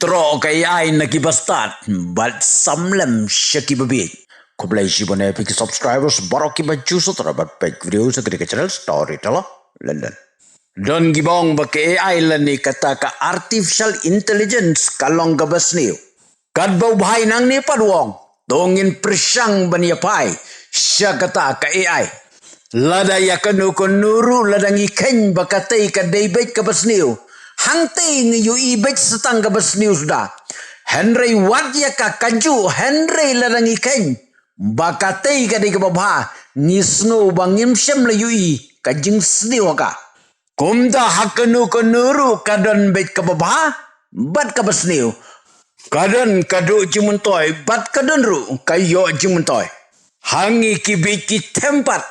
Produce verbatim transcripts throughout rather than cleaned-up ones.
Troh ka A I na ki bastad bad samlem sha ki babieit. Khublei shibun ïa phi ki subscribers baroh ki ba ju sngewthuh bad peit video sha kane ka channel Storyteller London. Don kiba ong ba ka A I lane kata ka artificial intelligence ka long kaba sniew. Katba u bhai nangne pat u ong, to ngin pyrshang ban ïa phai sha kata ka A I. Lada ïa kano kano ruh lada ngi kheiñ ba katei ka dei beit kaba sniew, hangtei ngi ïohi beit sa tang kaba sniew suda. Hynrei wat ïa ka kajuh, hynrei lada ngi kheiñ ba katei ka dei kaba bha, ngi sngew ba ngim shym la ïohi ka jingsniew ha ka. Kumta ha kano kano ruh ka don beit kaba bha bad kaba sniew. Ka don ka duh jingmyntoi bad ka don ruh ka ïoh jingmyntoi. Ha ngi ki bieit ki them pat,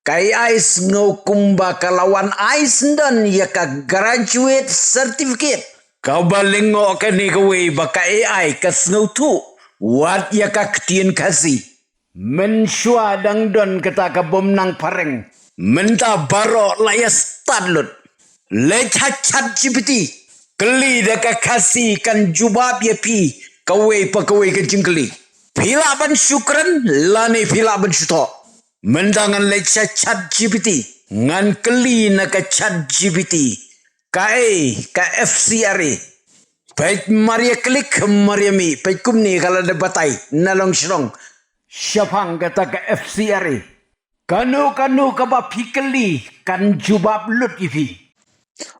ka A I sngew kumba ka la wan ai syndon ïa ka graduate certificate. Kaba lyngngoh kane kawei ba ka A I ka sngewthuh wat ïa ka ktien Khasi. Mynshuwa dang don kata ka bym nang phareng. Mynta baroh la ïa stad lut. Leit ha ChatGPT, kylli da ka Khasi, kan jubab ïa phi kawei pa kawei ka jingkylli. Phi lah ban shu kren lane phi lah ban shu thoh. Mynta ngan leit sha ChatGPT, ngan kylli na ka ChatGPT kaei ka F C R A. Peit mar ïa klik, mar ïa mih, peit kumne ka la dep batai na long shnong shaphang kata ka F C R A. Kano kano kaba phi kylli kan jubab lut ïa phi.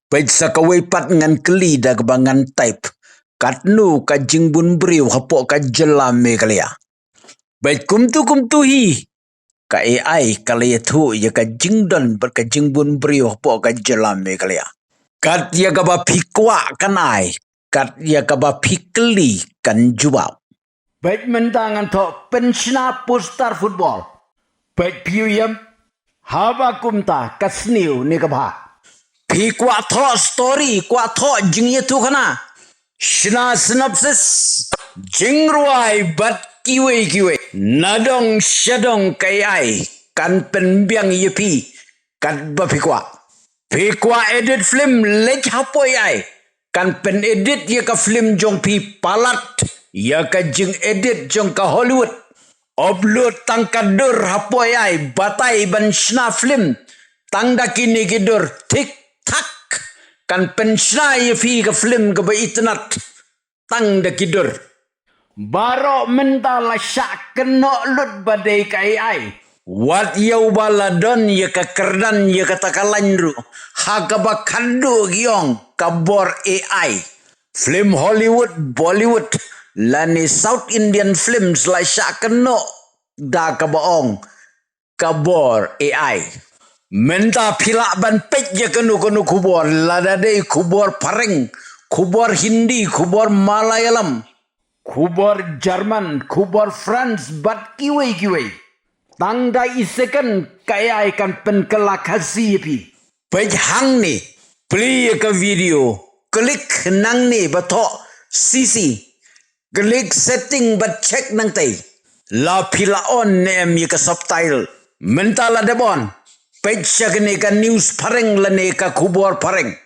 Peit sa kawei pat ngan kylli da kaba ngan type, katno ka jingbun briew hapoh ka jylla Meghalaya. Bad kumtu kumtu hi ka A I ka la ïathuh ïa ka jingdon bad ka jingbun briew hapoh ka jylla Meghalaya. Kat ïa kaba phi kwah kan ai, kat ïa kaba phi kylli kan jubab. Bad mynta ngan thoh pynshna poster football. Bad phi ïohi em, haba kumta ka sniew ne ka bha. Phi kwah thoh story, kwah thoh jingïathuhkhana, shna synopsis, jingrwai bad kiwei kiwei. Nadong shadong ka A I kan pynbiang ïa phi katba phi kwah. Phi kwah edit film, leit hapoh A I, kan pynedit ïa ka film jong phi palat ïa ka jingedit jong ka Hollywood. Upload tang ka dur hapoh A I, batai ban shna film tang da kine ki dur, thik thak, kan pynshna ïa phi ka film kaba itynnad tang da ki dur. Baroh mynta la shah kynnoh lut ba dei ka A I. Wat ïa uba la don ïa ka kyrdan ïa kata ka lain ruh, ha kaba khadduh ki ong ka bor A I. Film Hollywood, Bollywood lane South Indian films la shah kynnoh da kaba ong ka bor A I. Mynta phi lah ban peit ïa kano kano khubor, lada dei khubor phareng, khubor Hindi, khubor Malayalam, khubor German, khubor France bad kiwei kiwei. Tang da i second ka A I kan pynkylla Khasi ïa phi. Peit hangne, plie ïa ka video, klik nangne ba thoh C C. Klik setting bad check nangtei la phi la on ne em ïa ka subtitle. Mynta la dep on, peit sha kane ka news phareng lane ka khubor phareng.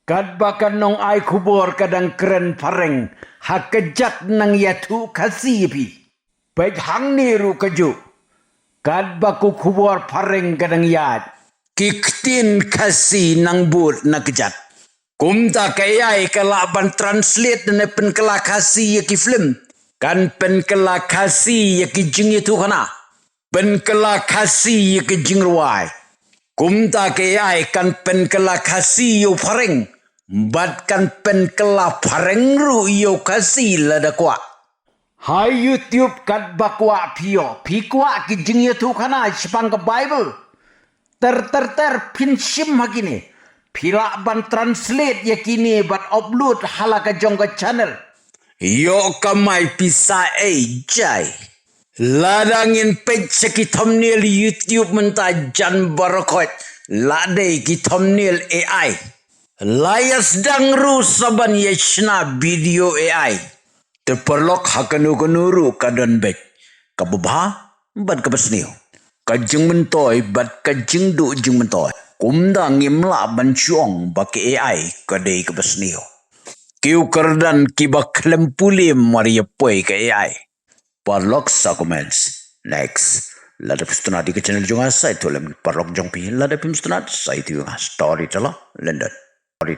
Katba ka nongai khubor ka dang kren phareng, ha kjat nang ïathuh Khasi ïa phi. Peit hangne ruh kajuh, katba ka khubor phareng ka dang ïaid, ki ktien Khasi nang bud na kjat. Kumta ka A I ka lah ban translate ne pynkylla Khasi ïa ki film, kan pynkylla Khasi ïa ki jingïathuhkhana, pynkylla Khasi ïa ki jingrwai. Kumta ka A I kan pynkylla Khasi ïa u phareng bad kan pynkylla phareng ruh ïa u Khasi lada kwah. Ha YouTube katba kwah phi ïoh, phi kwah ki jingïathuhkhana shaphang ka Bible, ter ter ter, phin shim ha kine. Phi lah ban translate ïa kine bad upload ha la ka jong ka channel. Ïoh kamai pisa ei jai. Lada ngin peit sha ki thumbnail YouTube mynta jan baroh khoit, la dei ki thumbnail A I. La ïa sdang ruh sa ban ïa shna video A I. Te paralok, ha kano kano ruh ka don beit kaba bha bad kaba sniew, ka jingmyntoi bad ka jingduh jingmyntoi. Kumta ngim lah ban shu ong ba ka A I ka dei kaba sniew. Ki u kyrdan kiba khlem pule mar ïa poi ka A I. Paralok sa comments. Next. Lada phi sngewtynnat ïa ka channel jong nga sa ïathuh lem paralok jong phi. Lada phim sngewtynnat sa ïathuh ïa nga. Storyteller London.